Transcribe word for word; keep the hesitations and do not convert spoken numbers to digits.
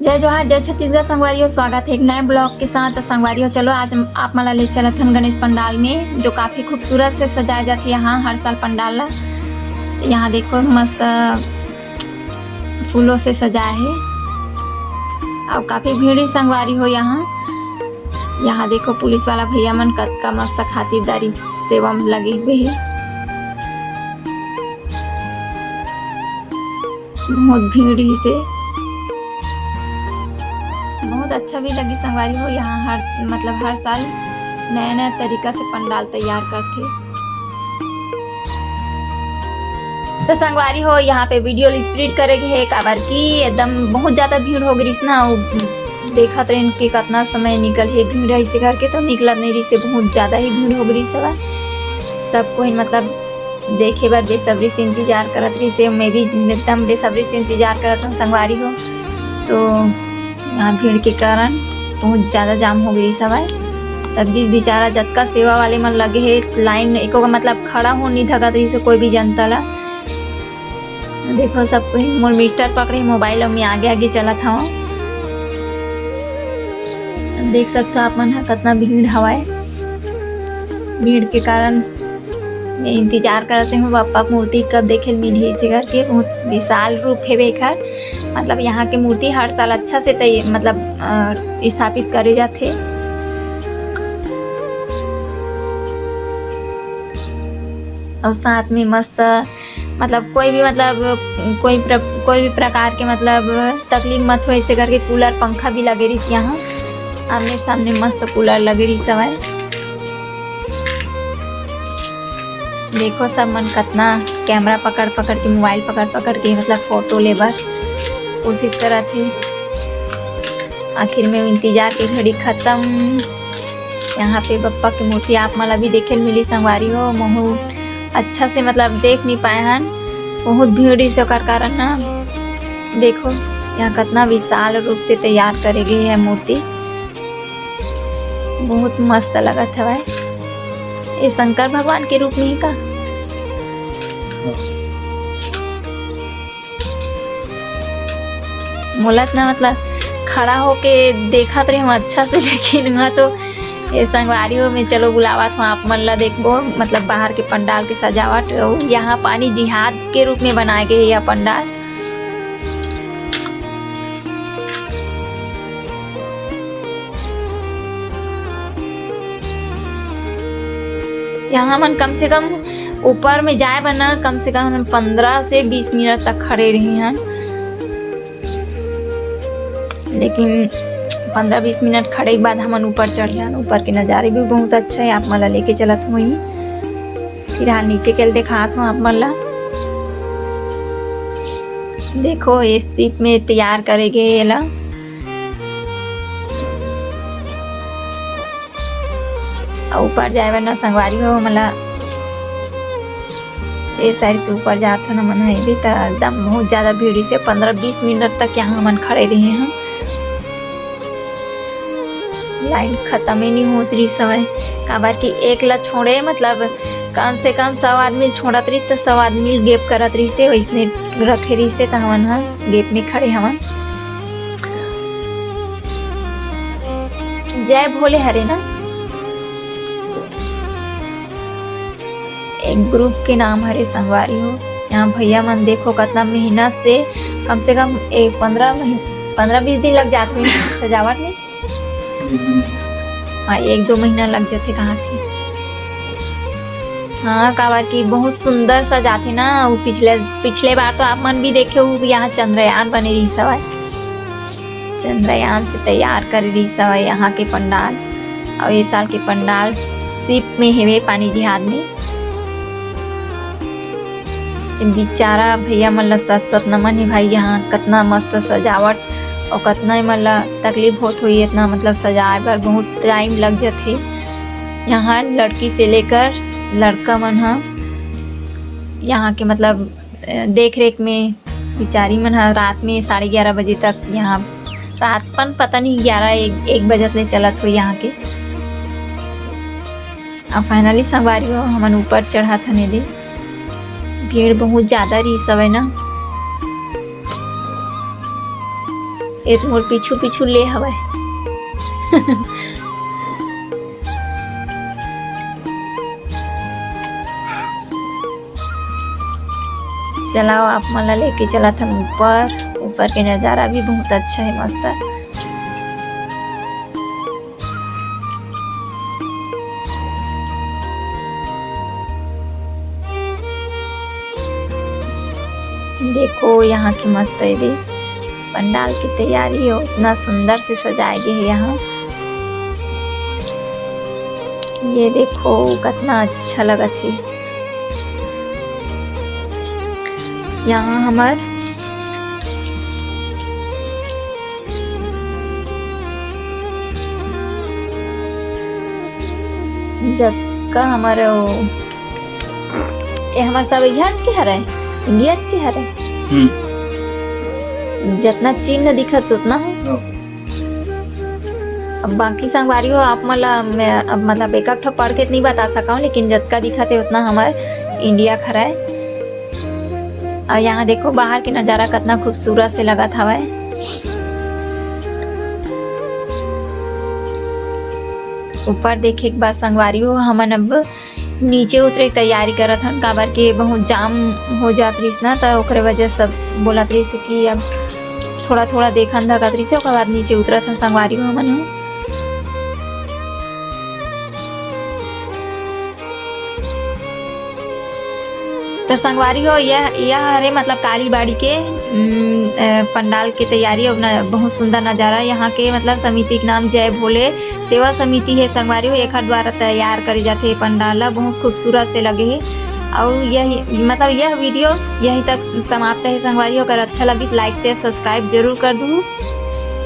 जय जोहार, जय छत्तीसगढ़ संगवारी हो, स्वागत है एक नए vlog के साथ। संगवारी हो, चलो आज हम आप मन ला ले चलत हन गणेश पंडाल में, जो काफी खूबसूरत से सजाया जाथे यहाँ हर साल पंडाल ला। यहाँ देखो, मस्त फूलों से सजाया है और काफी भीड़ ही संगवारी हो यहाँ। यहाँ देखो, पुलिस वाला भैया मन कतका मस्त खातिरदारी सेवा में लगे हुए हैं। बहुत भीड़ ही से बहुत अच्छा भी लगी संगवारी हो। यहाँ हर, मतलब, हर साल नया नया तरीका से पंडाल तैयार करथे। तो संगवारी हो, यहाँ पे video ल spread करे गे हे, काबर कि एकदम बहुत ज्यादा भीड़ हो गई ना। वो देखत रहन कि कितना समय निकल हे भीड़ ऐसे करके, तो निकलत नहीं रही से, बहुत ज्यादा ही भीड़ हो गई सब। सब कोई, मतलब, देखे बर बेसब्री से इंतजार करत रहिस हे। मैं भी एकदम बेसब्री से इंतजार करत हूँ संगवारी हो। तो यहाँ भीड़ के कारण बहुत ज्यादा जाम हो गई सब आए। तब भी बेचारा जतका सेवा वाले मन लगे हे, लाइन एको का, मतलब, खड़ा हो नहीं धकत रहिस हे कोई भी जनता ला। देखो, सब कोई मोर मिस्टर पकड़े मोबाइल, और मैं आगे आगे चलत हूँ। देख सकते हो आप मन ह, कितना भीड़ हवाए। भीड़ के कारण मैं इंतजार करत हूँ, बप्पा के मूर्ति कब देखे ल मिलही, इसे करके। बहुत विशाल रूप है एकर। मतलब, यहाँ के मूर्ति हर साल अच्छा से तै-, मतलब, अ, स्थापित करे जाथे। और साथ में मस्त, मतलब, कोई भी, मतलब, कोई प्र-, कोई भी प्रकार के, मतलब, तकलीफ मत हो, ऐसे करके कूलर पंखा भी लगे रहिस यहाँ। आमने सामने मस्त कूलर लगे रहिस हवय। देखो, सब मन कतना कैमरा पकड़ पकड़ के, मोबाइल पकड़ पकड़ के, मतलब, फोटो ले बर कोशिश करत हे। आखिर में इंतजार के घड़ी खत्म। यहाँ पे बप्पा के मूर्ति आप मन ला भी देखे ल मिली संगवारी हो। महू अच्छा से, मतलब, देख नहीं पाए हन, बहुत भीड़ इस ओकर कारण ना। देखो, यहाँ कितना विशाल रूप से तैयार करे गए है मूर्ति, बहुत मस्त लगत हवय। ये शंकर भगवान के रूप में ही का? मोला त ना, मतलब, खड़ा होके देखत रहे हूँ अच्छा से, लेकिन मैं तो ये संगवारी हो में चलो बुलावत हूँ आप मन ला देखबो, मतलब, बाहर के पंडाल के सजावट। अउ यहाँ पानी जिहाद के रूप में बनाए गए हे यह पंडाल। यहाँ मन कम से कम ऊपर में जाए बर ना, कम से कम हम पंद्रह से बीस मिनट तक खड़े रहे हैं, लेकिन पंद्रह बीस मिनट खड़े के बाद हमन ऊपर चढ़ जान। ऊपर के नजारे भी बहुत अच्छा है, आप मन ला लेके चलत हूँ। फिलहाल नीचे के ल देखात हूँ आप मन ला। देखो, ये सीप में तैयार करे गए एला। अउ ऊपर जाए बर ना संगवारी हो, हमन ला ए साइड से ऊपर जात हन हमन ह। एदे त एकदम बहुत ज्यादा भीड़ से पंद्रह बीस मिनट तक यहाँ हमन खड़े रहे हन। लाइन खत्म ही नहीं होत रहिस हवय, काबर कि एक ला छोड़े, मतलब, कम से कम सौ आदमी छोड़त रहिस त सौ आदमी gap करत रहिस हे, वैसने रखे रहिस हे, त हमन ह gap में खड़े हवन। जय भोले हरे ना। एक group के नाम हरे संगवारी हो। यहाँ भैया मन देखो कितना मेहनत से, कम से कम एक पंद्रह महीन-, पंद्रह बीस दिन लग जात होही सजावट में। हाँ, एक दो महीना लग जाथे कहाँ थे। हाँ, काबर कि बहुत सुंदर सजाथे ना। वो पिछले, पिछले बार तो आप मन भी देखे हो कि यहाँ चंद्रयान बने रहिस हवय। चंद्रयान से तैयार करे रहिस हवय यहाँ के पंडाल। अउ ए साल के पंडाल सीप में हेवे, पानी जिहाद में। ए बेचारा भैया मन ला सत सत नमन हे भाई, यहाँ कतना मस्त सजावट अउ कतना एमन ला तकलीफ होत होही, इतना, मतलब, सजाए बर बहुत time लग जथे। यहाँ लड़की से लेकर लड़का मन ह यहाँ के, मतलब, देख रेख में बिचारी मन ह रात में साढ़े ग्यारह बजे तक यहाँ, रात पन पता नहीं ग्यारह एक, एक बजत ले चलत हो यहाँ के। अब finally संगवारी हो हमन ऊपर चढ़त हन एदे। भीड़ बहुत ज्यादा रहिस हवय ना। ये तो मोर पीछू पीछू ले हवय। चलाओ, आप मन ला लेके चलत हन ऊपर। ऊपर के नजारा भी बहुत अच्छा है, मस्त। देखो यहाँ के मस्त है रे, पंडाल की तैयारी हो, इतना सुंदर से सजाए गए है यहाँ। ये देखो कितना अच्छा लगत है। यहाँ हमर जतका हमर ओ, ये हमर सब इहाच के हरय, इंडिया के हरय। हम्म। जतना चिन्ह दिखत उतना है। हाँ। अब बाकी संगवारी हो, आप मन ला मैं अब मतलब एक ठो पढ़ के नहीं बता सकूँ, लेकिन जतका दिखत है उतना हमर इंडिया के हरय। और यहाँ देखो बाहर के नजारा कितना खूबसूरत से लगत हवय। ऊपर देखे के बाद संगवारी हो, हमन अब नीचे उतरे के तैयारी करत हन, काबर के बहुत जाम हो जात रहिस ना, त ओकरे वजह से सब बोलत रहिस कि अब थोड़ा थोड़ा देखन धकत रहिस, ओकर बाद नीचे उतरत हन संगवारी हो हमन ह। त संगवारी हो, यह, यह हरे मतलब काली बाड़ी के, उम, अ, पंडाल के तैयारी और न, बहुत सुंदर नजारा। यहाँ के मतलब समिति के नाम जय भोले सेवा समिति है संगवारी हो, एखर द्वारा तैयार करे जाथे ये पंडाल ला। बहुत खूबसूरत से लगे है। और यही मतलब यह वीडियो यहीं तक समाप्त है संगवारी हो। अगर अच्छा लगी तो like, share, subscribe जरूर कर दू।